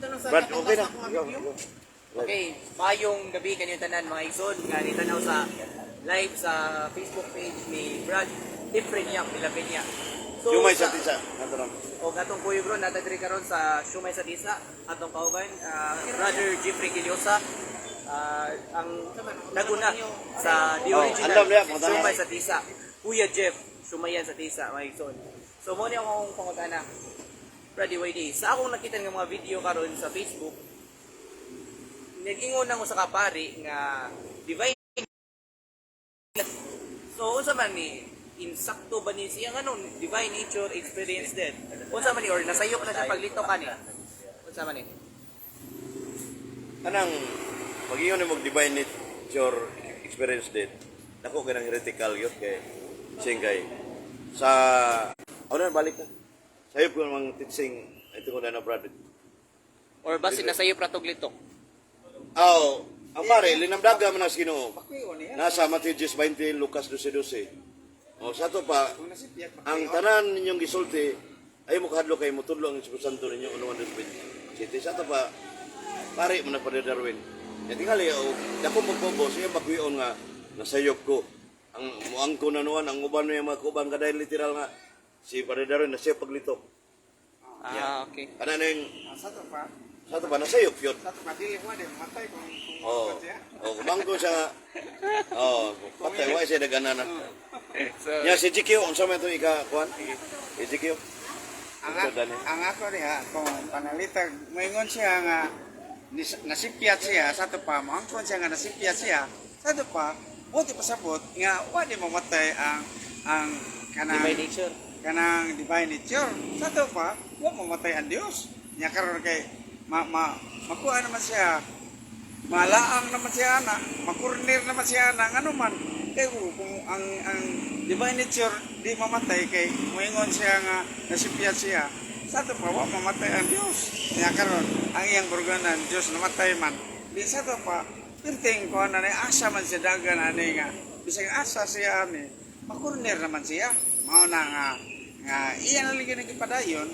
Brad, okay na. Ikaw, ikaw. Okay, maayong gabi kaninyong tanan, mga igsoon nga nitanaw sa live sa Facebook page ni Brad Efren Yap de la Peña. So, Siomai sa Tisa. Ato lang. O katong kuyog ron, nata diri karon sa Siomai sa Tisa, atong kauban, Brother Jeffrey Giliosa, ang naguna sa The Oh, Original andam niya, mga Siomai sa Tisa. Kuya Jeff, Sumayan sa Tisa, mga igsoon. So, mo ni akong pangutana, Brad DYD, sa akong nakita nga mga video karon sa Facebook, nag-ingon nang usa ka pari nga divine. So unsa man ni, insakto ba ni siya nganong divine nature experience death? Unsa man ni, or nasayop na siya paglito kani? Unsa man ni? Kanang pag-ingon mo divine nature experience death. Dako kanang heretical yun kay sing kay sa ano na balik na. Sayop ko namang teaching ito ko na na, Brad. Or basin nasayop ra tog lito? Aw, ang pare linamdaga man ang Ginoo. Nasa Matthew 10:20, Lucas 12:12. O sa to pa, ang tanan ninyong gisulti ay mo kahadlo kay motudlo ang Espiritu Santo ninyo uno 127. Sa to pa, pare mo na pa Darwin. Ya tingali o dako magbobo siya bagwion nga nasayop ko. Ang muangko na nuan ang uban niya mga kuban kada literal nga si Padre Darwin nasayop paglito. Ah, okay. Kana na yung Sa to pa, sa to pa nasayop yun. sa to pa dili ko din matay kung Oh. siya. Oh, kumangko siya nga. Oh, patay wa siya nagana na. So, Ya si GQ unsa man to ika kuan? Si GQ. Ang Ito, Dani. ang ako diha kung panalitag moingon siya nga nasipyat siya sa to pa, moangkon siya nga nasipyat siya sa to pa, buti pasabot nga wa di mamatay ang kanang divine nature. Kanang divine nature. Sa to pa, wa mamatay ang Dios nya karon kay ma, ma makuha naman siya, malaang naman siya ana, makorner naman siya ana, ngano man kay kung ang divine nature di mamatay kay moingon siya nga nasipyat siya sa to pa, wa mamatay ang Dios nya karon ang iyang burganan Dios namatay man di sa to pa, perting ko na ni asa man siya dagan ani nga bisag asa siya ani makorner naman siya. Mao na nga nga iya na lang gyud padayon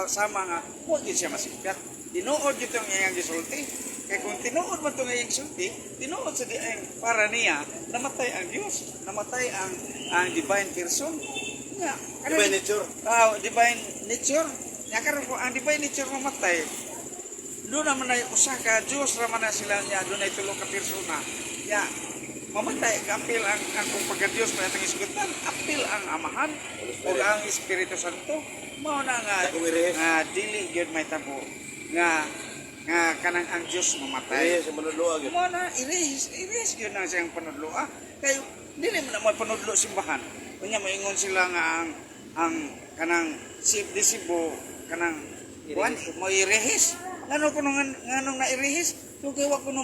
sama nga wa gyud siya masipyat. Tinuod gyud tong iyang gisulti kay kung tinuod man tong iyang gisulti, tinuod sa di ang para niya namatay ang Dios, namatay ang divine person nga. Divine nature. Ah, divine nature nya karon kung ang divine nature mamatay, doon naman ay usa ka Dios ra man na sila niya, doon ay tulo ka persona ya mamatay, apil ang kung pagka Dios pa atong isgutan, apil ang Amahan o ang Espiritu Santo. Mao na nga Dakong irehis. nga dili gyud may tabo nga nga kanang ang Dios mamatay. Eh, sa manudloa gyud. Mao na irehis, irehis gyud na siyang panudlo. Kay dili man na mo panudlo simbahan. Unya moingon sila nga ang kanang si disibo kanang kuan mo irehis. Ngano kuno nganong na irehis? Kung kay wa kuno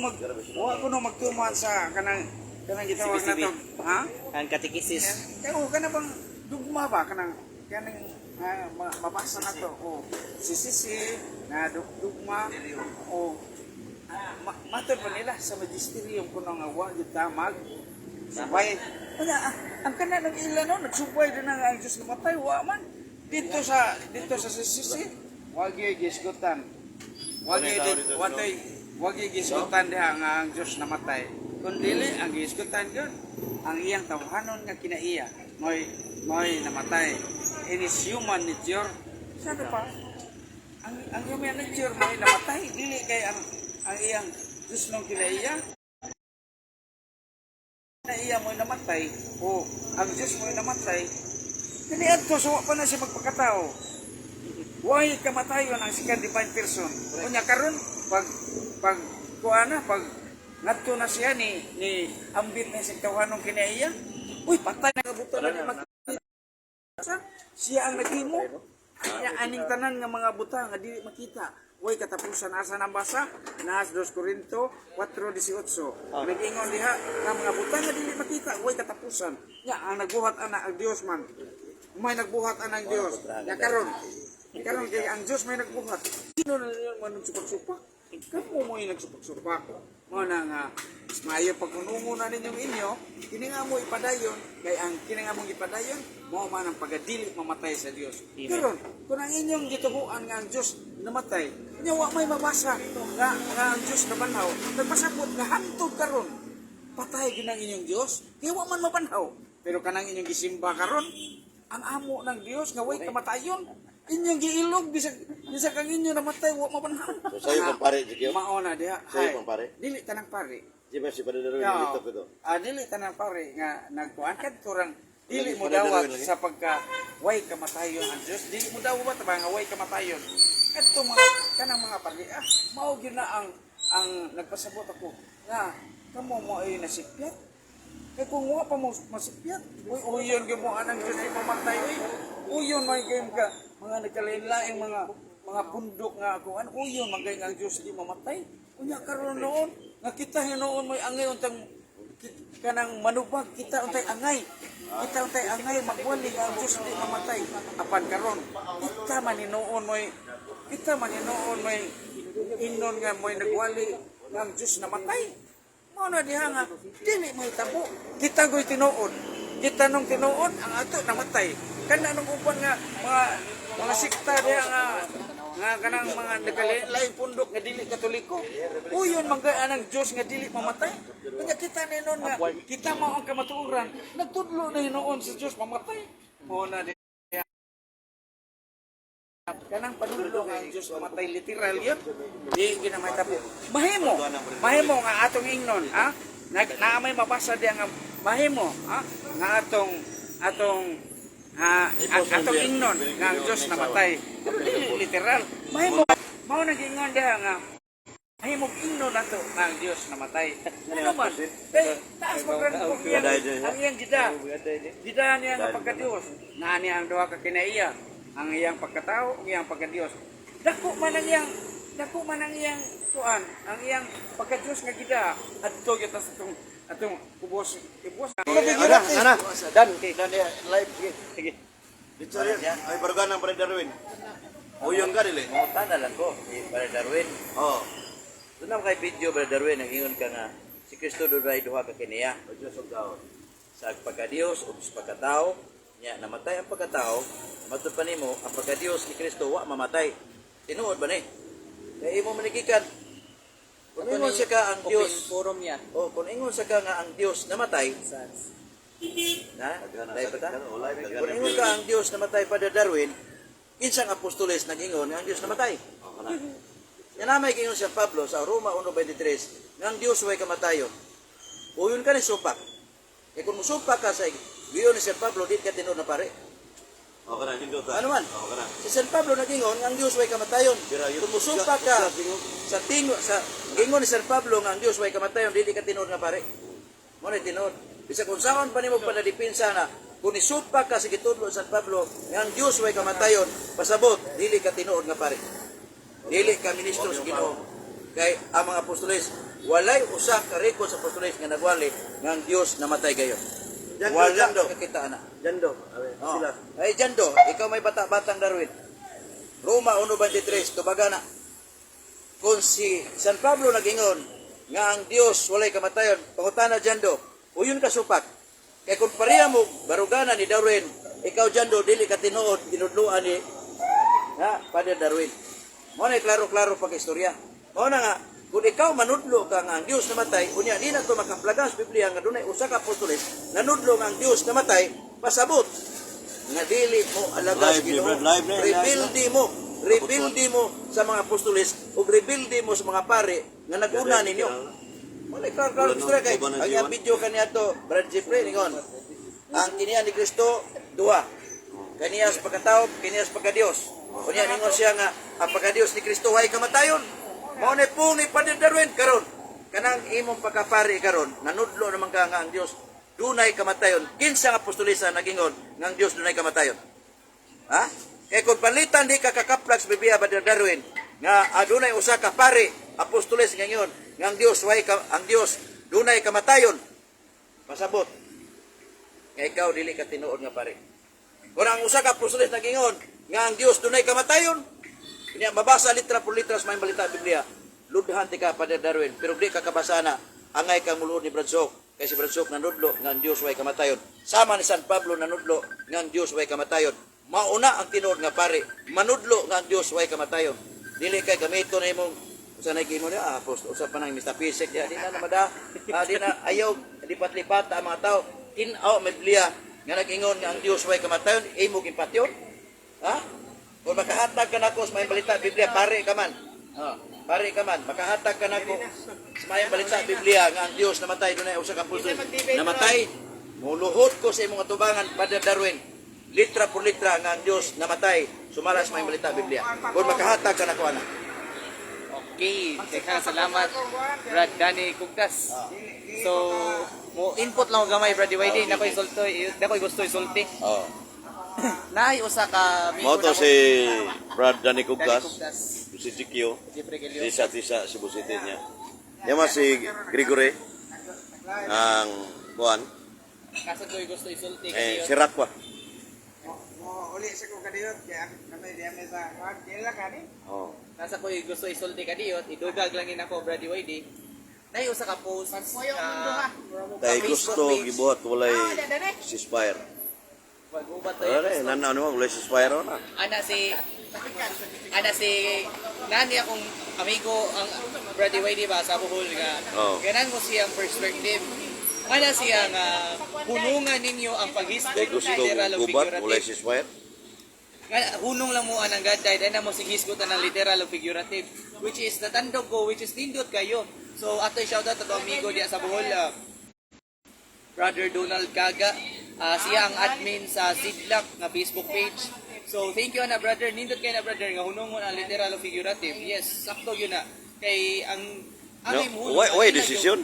magtuman sa kanang kanang gitawag CBCB. nato. Ha? Ang katekisis. Kaya o kana bang dugma ba kanang kanang mabasa na to o sisisi na dugma o matod pa nila sa magisterium kuno nga wa gyud ta mag subay. Wala, ang kana ng ila no nagsubay din ang Diyos namatay, wa man dito sa sisisi wa gyud gisgutan, wa Ano yung gyud tao dito, wa no? toy wa gyud gisgutan diha nga ang Diyos namatay, kun dili ang gisgutan gyud ang iyang tawhanon nga kinaiya mo'y namatay in his human nature. Sa pa, ang human nature mo'y namatay, dili kay ang iyang Diyos nung kinaiya na iya mo'y namatay o ang Diyos mo'y namatay kaniadto so wa pa na siya magpakatao. Why kamatayon ang second divine person? Unya karon pag kuana pag ngadto na siya ni ambit na sa tawhanong kinaiya. Uy, patay na kabutan na ni makita. Siya ang naghimo. Nya aning tanan nga mga butang nga dili makita. Way katapusan. Asa nang basa? Naas 2 Corinto 4:18. Nag-ingon diha nga mga butang nga dili makita way katapusan. Nya ang nagbuhat ana ang Dios man. May nagbuhat ana ang Dios. Nya karon kay ang Dios may nagbuhat. Sino na niyo man nagsupak-supak? Kamo mo yung nagsupak-supak. Mao na nga mas maayo pagkunungo na ninyong inyo, kini nga mo ipadayon kay ang kini nga mong ipadayon mao man ang pagadili mamatay sa Dios. Amen. Karon, kung ang inyong gitubuan nga ang Dios namatay, Nya wa may mabasa nga ang Dios nabanhaw. Nagpasabot nga hantod karon patay gyud ang inyong Dios, kay wa man mabanhaw. Pero kanang inyong gisimba karon, ang amo ng Dios nga way kamatayon, inyong giilog bisag bisag ang inyo namatay, wa mabanhaw. So, sa'yo pang pare, Jikyo? Mao na diha. Sa'yo Hay. pang pare? Dili tanang pare. Di ba si Padre Darwin No. nilito ko to? Ah, dili tanang pare nga nagkuan kadto rang dili mo Padre dawat Darwin lagi. sa pagka way kamatayon ang Dios. Dili mo dawat ba nga way kamatayon. Kadto mga kanang mga pare, mao gyud na ang nagpasabot ako nga kamo mo ay nasipyat. Kay kung wa pa mo masipyat, uy, uyon gyud mo anang Dios di mamatay, uy. Uyon may gyud ka mga nagkalain-laing mga pundok nga ako ano, uyon man gay nga ang Dios di mamatay. Unya karon noon nga kita hinuon mo'y angay untang kanang manubag kita untay angay. Kita untay angay magwali nga ang Dios di mamatay. Apan karon kita man hinuon mo'y kita man hinuon mo'y ingon nga mo'y nagwali nga ang Dios namatay. Mao na diha nga dili mahitabo. Kita goy tinuod. Kita nung tinuod ang ato namatay. Kana nung uban nga mga sikta diha nga kanang mga nagkalain pundok nga dili Katoliko. Uyon man gay anang Dios nga dili mamatay. Kanya kita ni noon nga kita mao ang kamatuoran. Nagtudlo na hinuon sa Dios mamatay. Mao na diha. Kanang panudlo nga ang Dios mamatay, literal yun. Di ginamahitabo. Mahimo. Mahimo nga atong ingnon, ha? Nag naa may mabasa diya nga mahimo, ha? Nga atong atong ha, atong ingnon nga ang Dios namatay. Pero dili literal. Mahimo mao nang giingon diha nga mahimong ingnon nato nga ang Dios namatay. Ano man? Kay taas mo gran kung iyang ang iyang gida. Gida niya nga pagka-Dios. Naa niya ang duha ka kinaiya. Ang iyang pagkatao, ang iyang pagka-Dios. Dako man ang iyang kuan, ang iyang pagka-Dios nga gida. Adto gyud ta sa atong atong ubos ubos. Ana, ana. Dan, okay. Dan ya, live sige. Sige. Dito rin. Ay barugan ng Padre Darwin. Uyon ka dili. Mangutana lang ko, si Brother Darwin. Oh. Doon naman kay video, Brother Darwin, nag-ingon ka nga, si Kristo doon ay duha ka kiniya. Diyos og tao. Sa pagka-Diyos o sa pagkatao, niya namatay ang pagkatao, matud pa nimo ang pagka-Diyos ni Kristo wa mamatay. Tinuod ba ni? Kaya imo manigikan. Kung ingon sa ka ang Open Diyos, forum niya. o kung ingon sa ka nga ang Diyos namatay, na, live ba ta? Kung ingon ka ang Diyos namatay, Father Darwin, kinsang apostoles nag-ingon nga ang Diyos namatay? Yan na may kingon si Pablo sa Roma 1:23, nga ang Diyos way kamatayon. Uyon ka ni supak. E kung musupak ka sa giyon ni San Pablo, di ka tinuod na pare. Oh, kana hindot. Ano man? Oh, kana. Si San Pablo nagingon nga ang Diyos way kamatayon. Kung musupak ka sa tingo sa gingon ni San Pablo nga ang Diyos way kamatayon, dili ka tinuod nga pare. Mo na tinuod. Bisag kung saon pa nimo panadipinsa na kung isupak ka sa gitudlo ni San Pablo nga ang Diyos way kamatayon, pasabot dili ka tinuod nga pare. Dili ka ministro sa Ginoo. Kay ang mga apostoles, walay usa ka record sa apostoles nga nagwali nga ang Dios namatay gayon. Jando, Wala Jando. kakita ana. Jando. Oh. Sila. Ay Jando, ikaw may bata-batang Darwin. Roma 1:23, tubaga na. Kung si San Pablo nagingon nga ang Dios walay kamatayon, pangutana Jando, uyon ka supak. Kay kung pareha mo barugana ni Darwin, ikaw Jando dili ka tinuod ginudluan ni ha, Father Darwin. Mo na klaro-klaro pag istorya. Mo na nga kung ikaw manudlo ka nga ang Dios namatay, unya di na to makaplagas Biblia nga dunay usa ka apostoles nanudlo nga ang Dios namatay, pasabot nga dili mo alaga sa Live, Ginoo. live, live, live. Rebuildi mo, rebuildi mo sa mga apostoles ug rebuildi mo sa mga pare nga naguna ninyo. Wala klaro klaro istorya kay ang iyang video kaniadto Brad Jeffrey ningon. Ang kiniya ni Kristo duha. Kaniya sa pagkatao, kaniya sa pagkadiyos. Unya ningon siya nga ang pagkadiyos ni Kristo ay kamatayon. Mao ni pung ni Padre Darwin karon. Kanang imong pagkapari karon, nanudlo naman ka nga ang Dios dunay kamatayon. Kinsa nga apostolisa nagingon nga ang Dios dunay kamatayon? Ha? Kay kung panlitan di ka kakaplag sa Biblia, Brother Darwin, nga adunay usa ka pare, apostoles ngayon, nga ang Dios way ka, ang Dios dunay kamatayon. Pasabot. Nga ikaw dili ka tinuod nga pare. Kung ang usa ka apostoles nagingon nga ang Dios dunay kamatayon, niya mabasa litra por litra sa may balita sa Biblia. Ludhan ti ka, Father Darwin, pero di ka kabasa na angay kang muluod ni Bradsok. Kay si Bradsok nanudlo nga ang Dios way kamatayon. Sama ni San Pablo nanudlo nga ang Dios way kamatayon. Mauna ang tinuod nga pare, manudlo nga ang Dios way kamatayon. Dili kay gamiton na imong usa na kimo niya, post usa pa nang Mr. Pisek diya, di na namada. Di na ayaw lipat-lipat ang mga tao. Tin-aw may Biblia nga nag-ingon nga ang Dios way kamatayon, imo gimpatyon. Ha? Kung makahatag ka nako sa maayong balita Biblia, pare ka man. Pare ka man, makahatag ka nako sa maayong balita Biblia nga ang Dios namatay dunay usa ka apostol. Namatay, muluhot ko sa imong atubangan, Padre Darwin. Litra por litra nga ang Dios namatay sumala sa maayong balita Biblia. Kung makahatag ka nako ana. Okay, daghang salamat, Brad Danny Kugtas. So, mo input lang ko gamay, Brad DYD, nako isulti, nako gusto isulti. Oh. Naay usa ka Mao to nako, si Brad Danny Danny Kugtas, Kugtas, si Jikyo, Jeffrey Gilio. Tisa-tisa Cebu City niya. Yan si Gregory, ang kuan, Kaso ko'y gusto isulti eh, kayo. si Rakwa. Mo uli sa ko kadiyot kaya kami diya may sa kuan kila kani. Oh. Nasa ko'y gusto isulti kadiyot, idugag lang yun ako, Brad DYD. Naay usa ka post Pagpuyo ang duha. Kay Facebook gusto page. gibuhat walay ceasefire. Wag-ubat tayo. Wala eh, nanaw naman walay ceasefire na. Ana si nani akong amigo ang Brad DYD ba sa Bohol nga. Oo. Ganan mo siyang perspective. Ana siya nga hunungan ninyo ang paghisgot Kay gusto literal o gubat walay figurative. ceasefire. Nga hunong lang mo anang God died ana mo sig hisgot anang literal o figurative, which is natandog ko, which is nindot kayo. So atoy shoutout ato amigo diya sa Bohol, Brother Donald Kaga. Siya ang admin sa Sidlak nga Facebook page. So thank you ana, brother, nindot kay na, brother, nga hunong ang literal o figurative. Yes, sakto yun na. Kay ang No, imong hunong why ang decision?